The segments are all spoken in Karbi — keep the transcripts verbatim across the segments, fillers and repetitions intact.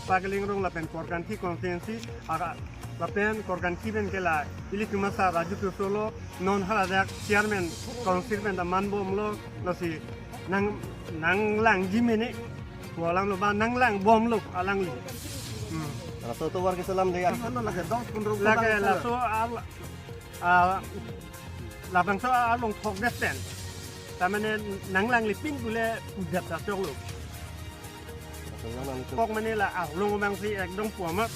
Pagling Rong lapen Korkanthi constituency, ara lapen Korkanthi pen ke la ilitum asar Raju Tisso lo, non haladak chairman council pen ta man bomlo, lasi nang nanglangji mene, pu alam lo ba nanglang bomlo alangli. Hmm. Laso atovar ke selam de ya. Ano lake dos pondro Lake bulan laso al-, ah, labangso along thok det pen. Ta mane nanglanglepin pule pujat ta choklo. Laso nanglitum. Kok mane la arlong abang si ekdom pu amat.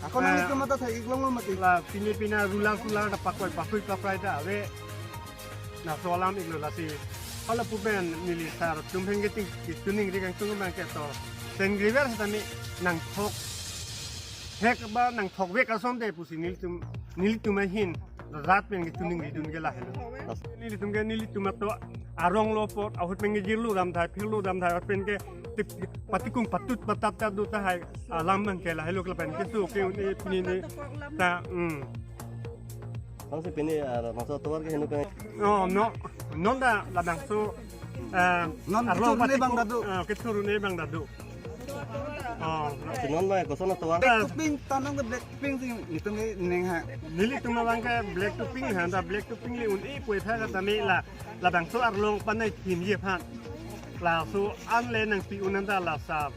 Ako Ah. nanglitum mata thai iklong lo mati. La pini pina rular sular ta pakoi pakoi pakoi ta ave. Laso alam iklo lasi. Hala pu pen neli sar atum pen ke ting, ting tuning ri kangtung abang ke to. Sengri ver setame nangthok hek ba nangthok vek asonte pusi nelitum, nelitum ahin rat pen ke tuning ridun ke lahelo. Nelitum ke nelitum ato arong lo apot ahut pen ke jirlo dam thai, phirlo dam thai, ahut pen ke tik patikung patut patap ta do tahai alam abang ke lahelo ke lapen keso ke un-e pini ne ta, hmm. Bang si pini, ah, bangso atovar ke heno ke. Oh, no. Non ta labangso, ah, Non arlo kethur ne pati bang ko-, dadu. Ah, kethur ne bang dadu. Oh. Si non bang koson atovar. Black topping, tanang ke black topping si nelitum ke neng ha. Nelitum abang ke black topping ha, ta black topping le un-e pu epha ka tame la, labangso arlong panai thimji aphan. Laso an le nangpi un-an ta la sa.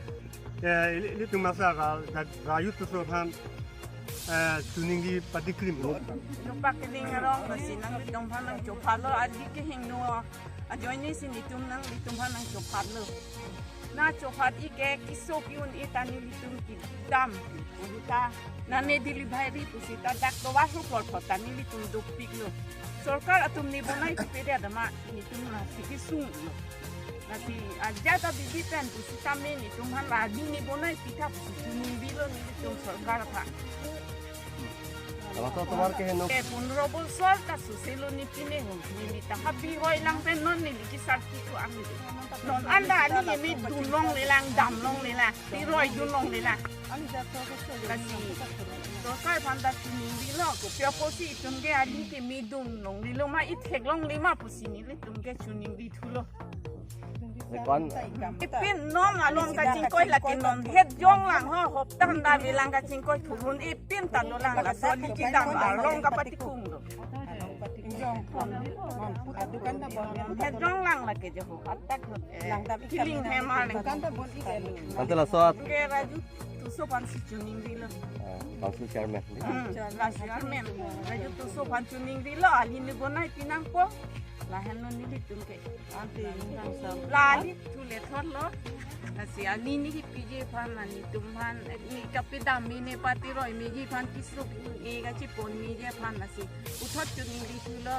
Eh, ili, ilitum asar Ra-, Ra-, Raju Tisso aphan, eh, tuning ri patikrim. Nupakling arong lasi nanglitum aphan nangchophatlo, ali kehingno ajoine si nelitum nanglitum aphan nangchophatlo. Na chophat ik ke keso ki-un-e ta nelitum kedam. Uli ta nane delivery pusi ta dak tovar hu plot ta nelitum dopiklo. Sorkar atum ne bonai kepedet amat nelitum lasi kesunglo. Lasi ajat ta bibi pen pusitame nelitum aphan la dini bonai pitha pusi tuning bilo nelitum sorkar aphan. Bangso atovar ke heno. Eh, pondro bosor ta suselo ne pine ho. Neli ta happy hoi lang pen non neli kisar kitu ang. Non anda ani ke me dun longle lang, dam longle lang, tiroi dun longle lang. Lasi sorkar aphan ta tuning bilo, kopi apotsi itum ke ani ke me dun longle lo ma, ithek longle ma pusi nelitum ke tuning bi thulo. Kon. Ipin non along kachingkoi lake non het jong lang ho, hopta handa bilang kachingkoi thurun ipin ta dolang, laso ali kedam along kapatikung do. Het jong lang lake jo ho, atak, eh, kiling hema lang. Ante laso at. Ke Raju Tisso aphan si tuning bilo. Ah, council chairman. Hmm, la chairman. Raju Tisso aphan tuning bilo, ali ne bonai pinangpo. Lahenlo nelitum ke. Ante la ali thule thotlo. Lasi ali ne kipiji aphan, nelitum aphan, ne kapi dam me ne patiroi meji aphan, keso ki-un-e kachepon meji aphan lasi puthot tuning bi thulo.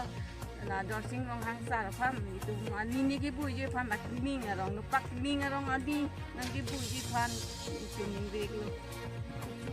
La Dorsing Ronghang sar aphan nelitum, ali ne kibuji aphan la Kiming arong, Nupakling arong ali nangkibuji aphan tuning bi